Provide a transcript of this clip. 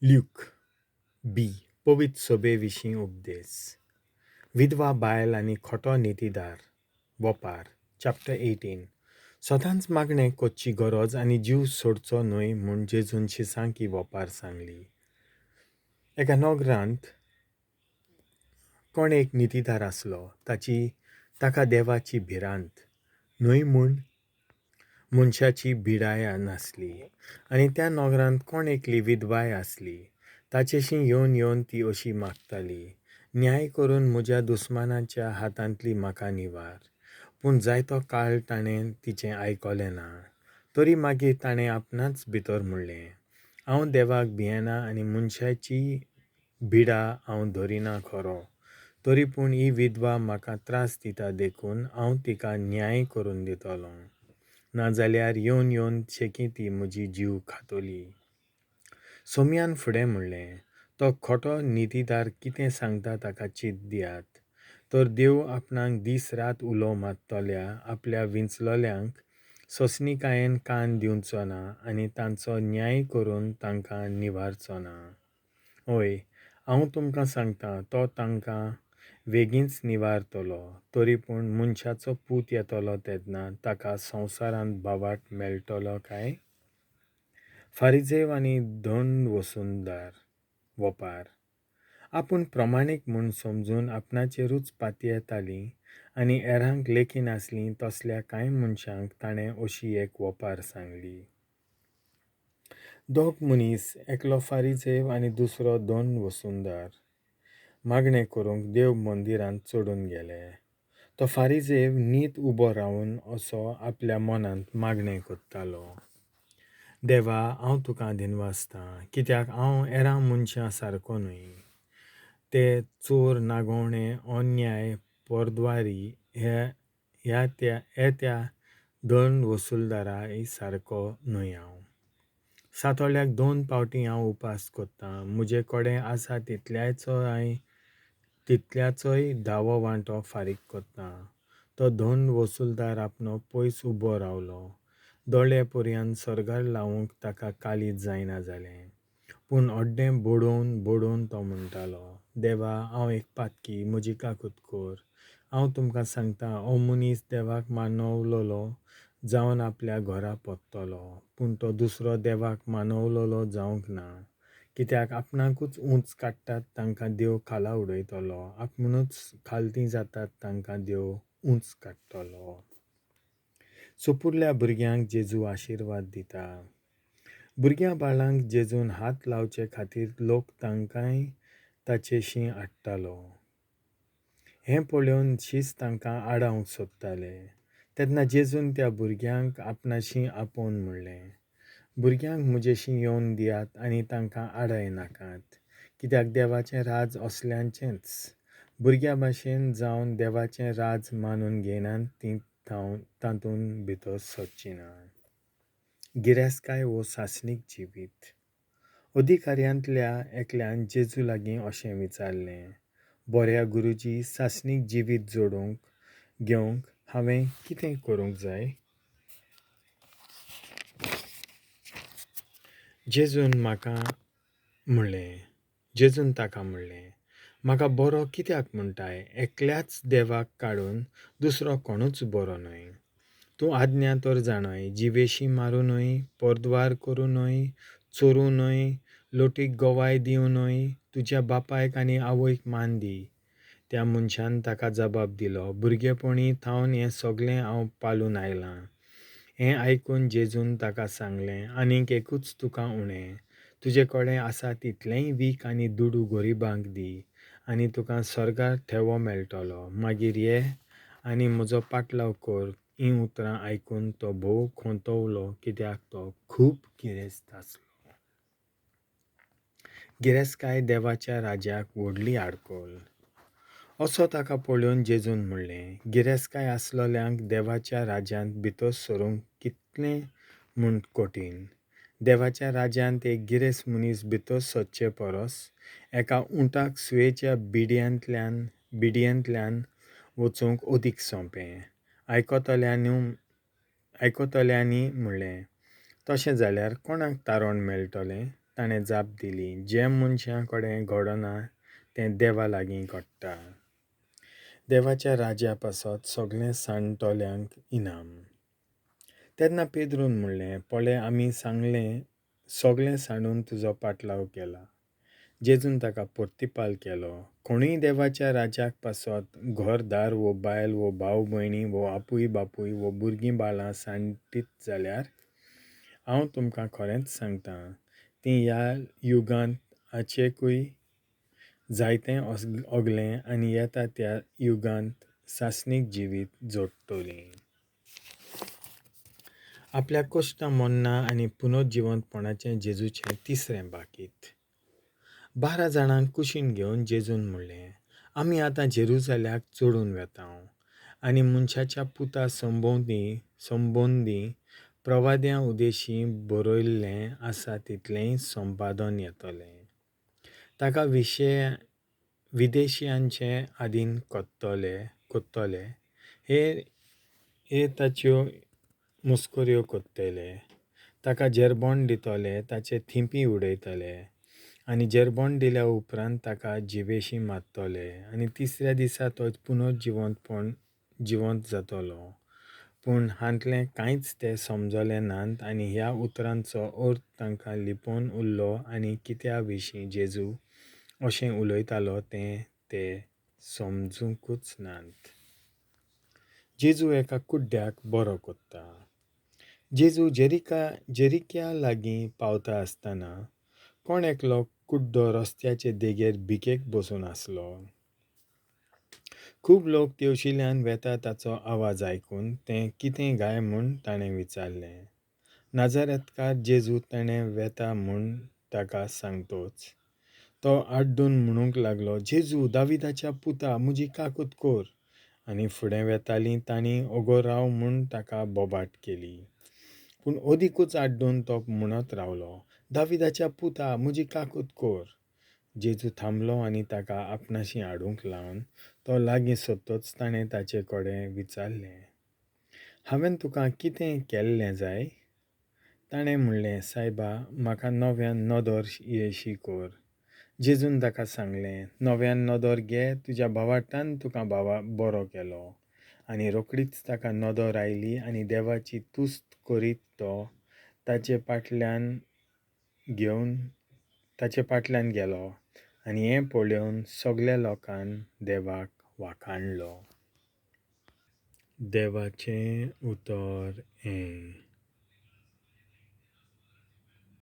Luke बी पवित्र सभे विशीं उपदेस. विधवा बायल आनी खोटो नितीदार. वपार चॅप्टर 18. सदांच मागणें करची गरज आनी जीव सोडचो न्हय म्हूण जेजून शिसांक ही वपार सांगली. एका नगरांत कोण एक नितीदार आसलो. ताची ताका देवाची भिरांत न्हय म्हूण मनशाची भिडाय नासली. आनी त्या नगरांत कोण एकली विधवाय आसली. ताचेशी येवन येवन ती अशी मागताली, न्याय करून म्हज्या दुस्मानाच्या हातांतली म्हाका निवार. पूण जायतो काळ ताणें तिचें आयकलें ना. तरी मागीर ताणें आपणाच भितर म्हणलें, हांव देवाक भियेना आनी मनशाची भिडा हांव धरिना खरो, तरी पूण ही विधवा म्हाका त्रास दिता देखून हांव तिका न्याय करून दितलो, नाजाल्यार येवन येवन शेकी ती म्हजी जीव खातली. सोमयान फुडें म्हणलें, तो खोटो नितीदार कितें सांगता ताका चीत दियात. तर देव आपणाक दीस रात उलो मारतल्या आपल्या विंचलोल्यांक सोंसणीकायेन कान दिवचो ना आनी तांचो न्याय करून तांकां निवारचो ना. हय, हांव तुमकां सांगतां, तो तांकां वेगींच निवारतलो. तरी पूण मनशाचो पूत येतलो तेन्ना ताका संवसारांत भावार्थ मेळटलो काय? फारिजेव आनी धंड वसुंदार. वपार. आपूण प्रमाणीक म्हूण समजून आपणाचेरूच पातयेतालीं आनी हेरांक लेखिनासलीं तसल्या कांय मनशांक ताणें अशी एक वपार सांगली. दोग मनीस, एकलो फारिजेव आनी दुसरो धंड वसुंदार, मागणें करूंक देव मंदिरांत चडून गेले. तो फारिजेव नीत उबो रावन असो आपल्या मनांत मागणें करतालो, देवा, हांव तुका दिनवासतां, कित्याक हांव हेरां मनशां सारको न्हय. ते चोर, नागोवणे, अन्याय, परद्वारी हे ह्या त्या हे त्या धंड वसुलदाराय सारको न्हय हांव. सातोळ्याक 2 फावटीं हांव उपास करतां. म्हजे कडेन आसा तितल्याचोय धावो वांटो फारीक करतां. तो धंड वसुलदार आपलो पयस उबो रावलो. दोळे पर्यान सर्गार लावंक ताका काळीज जायना जालें. पूण हड्डें बडोवन बडोवन तो म्हणटालो, देवा, हांव एक पातकी, म्हजी काकूत कर. हांव तुमकां सांगतां, हो मनीस देवाक मानवलोलो जावन आपल्या घरा परतलो, पूण तो दुसरो देवाक मानवलोलो जावंक ना. कित्याक आपणाकूच उंच काडटात तांकां देव खाला उडयतलो, आपणूच खालती जातात तांकां देव उंच काडटलो. सुपुरल्या भुरग्यांक जेजू आशिर्वाद दिता. भुरग्यां बाळांक जेजून हात लावचे खातीर लोक तांकांय ताचेशी हाडटालो. हें पळोवन शीस तांकां आडावंक सोदताले. तेन्ना जेजून त्या भुरग्यांक आपणाशी आपोवन म्हणलें, भुरग्यांक म्हजेशी येवन दियात आनी तांकां आडाय नाकात, कित्याक देवाचें राज असल्यांचेंच. भुरग्यां भाशेन जावन देवाचें राज मानून घेयनात तीं तातूंत भितर सरचीं ना. गिरेस्तकाय वो सासणीक जिवीत. अधिकाऱ्यांतल्या एकल्यान जेजू लागीं अशें विचारलें, बऱ्या गुरुजी, सासणीक जिवीत जोडूंक घेवंक हांवें कितें करूंक जाय? जेजून म्हाका म्हणलें, जेजून ताका म्हणलें, म्हाका बरो कित्याक म्हणटाय? एकल्याच देवाक काडून दुसरो कोणूच बरो न्हय. तूं आज्ञा तर जाणय, जिवेशी मारूं न्हय, परद्वार करूं न्हय, चोरूं न्हय, लोटीक गवाय दिवं न्हय, तुज्या बापायक आनी आवयक मान दी. त्या मनशान ताका जबाब दिलो, भुरगेपणी थावन हें सगळें हांव पाळून आयलां. हें आयकून जेजून ताका सांगलें, आनीक एकूच तुका उणें, तुजे कडेन आसा तितलेंय वीक आनी दुडू गरिबांक दी आनी तुका सर्गार ठेवो मेळटलो. मागीर ये आनी म्हजो पाटलाव कर. हीं उतरां आयकून तो भोव खोंतवलो, कित्याक तो खूब गिरेस्त आसलो. गिरेस्तकाय देवाच्या राज्याक व्हडली आडखळ. असो ताका पळोवन जेजून म्हणलें, गिरेस्तकाय आसलोल्यांक देवाच्या राज्यांत भितर सरूंक कितलें म्हूण कठीण. देवाच्या राज्यांत एक गिरेस्त मनीस भितर सरचे परस एका उंटाक सुयेच्या बिडयेंतल्यान वचूंक अदीक सोंपें. आयकतल्यांनी म्हणलें, तशें जाल्यार कोणाक तारण मेळटलें? ताणें जाप दिली, जें मनशां कडेन घडना तें देवा लागीं घडटा. देवाच्या राज्या पासत सगळें सांडटल्यांक इनाम. तेन्ना पेद्रून म्हणलें, पळय आमी सांगलें सगळें सांडून तुजो पाटलाव केला. जेजून ताका प्रतिपाल केलो, कोणूय देवाच्या राज्याक पासत घरदार वो बायल वो भाव भयणी वो आपूय बापूय वो भुरगीं बाळां सांडटीत जाल्यार हांव तुमकां खरेंच सांगतां, तीं ह्या युगांत हाचेकूय जायतें ओगलें आनी येता त्या युगांत सासणीक जिवीत जोडटलीं. आपल्या कश्टां मरणां आनी पुनर्जिवंतपणाचें जेजूचें तिसरें बाकीत. 12 जाणांक कुशीन घेवन जेजून म्हणलें, आमी आतां जेरुजाल्याक चडून वेता आनी मनशाच्या पुता संबंदी प्रवाद्यां उदेशीं बरयल्लें आसा तितलेंय संपादन येतलें. ताका विदेशियांचे आदीन कोत्तले, हे ताच्यो मस्कऱ्यो कोत्तले, ताका जेरबोण दितले, ताचे थिंपी उडयतले आनी जेरबोण दिल्या उपरांत ताका जिवेशी मारतले आनी तिसऱ्या दिसा तो पुनर्जिवंतपण जिवंत जातलो. पूण हांतलें कांयच ते समजले नात आनी ह्या उतरांचो अर्थ तांकां लिपोवन उरलो आनी कित्या विशीं जेजू अशें उलयतालो तें ते समजुकूच नात. जेजू एका कुड्ड्याक बरो कोत्ता. जेजू जेरिक्या लागीं पावता आसतना कोण एकलो कुड्डो रस्त्याचे देगेर भिकेक बसून आसलो. खूब लोक तेवशिल्यान वेता ताचो आवाज आयकून तें कितें गाय म्हूण ताणें विचारलें. नाजारेतकार जेजू ताणें वेता म्हूण ताका सांगतोच तो आड्डून म्हणूंक लागलो, जेजू दाविदाच्या पुता, म्हजी काकूत कोर. आनी फुडें वेतालीं तांणी ओगो राव म्हूण ताका बोबाट केली. पूण अदिकूच आड्डून तो म्हणत रावलो, दाविदाच्या पुता, म्हजी काकूत कोर. जेजू थांबलो आनी ताका आपणाशी हाडूंक लावन तो लागीं सोदतोच ताणें ताचे कडेन विचारलें, हांवें तुका कितें केल्लें जाय? ताणें म्हणलें, सायबा, म्हाका नव्यान नदर येशी कोर. जेजून ताका सांगलें, नव्यान नदर घे, तुज्या भावार्तान तुका बरो केलो. आनी रोखडीच ताका नदर आयली आनी देवाची तुस्त करीत तो ताचे फाटल्यान गेलो आनी हें पळोवन सगल्या लोकान देवाक वाखाणलो. देवाचें उतर हें.